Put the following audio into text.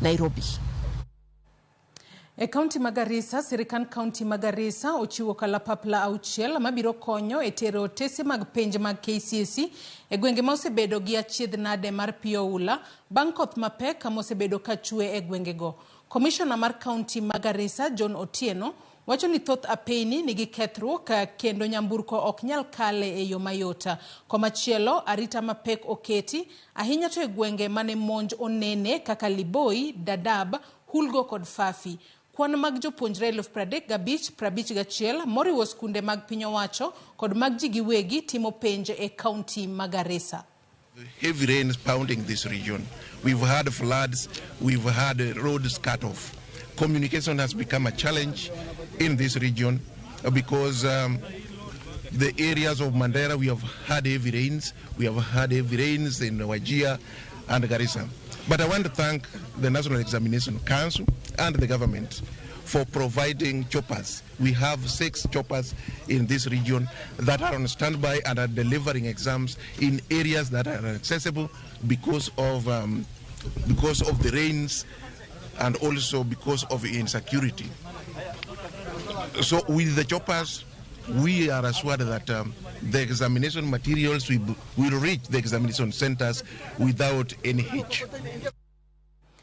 Nairobi. E kaunti ma Garissa, sirkand kaunti ma Garissa ochiwo kalapapla 6 mabiro konyo e tero otese mag penj mag KCSE e gwenge ma osebedo gi achiedh nade mar pi oula bang' koth mapek mosebedo ka chwe e gwengego. Komishona mar kaunti ma Garissa, John Otieno, wacho ni thoth apeyni nigi kethruok kendo nyamburko ok nyal kale e yo mayot. Komachielo, arita mapek oketi, ahinya to e gwenge mane monj onene kaka Liboi, Dadaab, Hulgo kod Fafi. Kwan mag jopuonjre 35,051 moriwo skunde mag piny owacho kod mag ji giwegi timo penj e kaunti ma Garissa. Heavy rains pounding this region. We've had floods, we've had roads cut off. Communication has become a challenge in this region because the areas of Mandera, we have had heavy rains. We have had heavy rains in Wajir and Garissa. But I want to thank the National Examination Council and the government for providing choppers. We have 6 choppers in this region that are on standby and are delivering exams in areas that are accessible because of the rains and also because of insecurity. So with the choppers, we are assured that the examination materials will reach the examination centers without any hitch.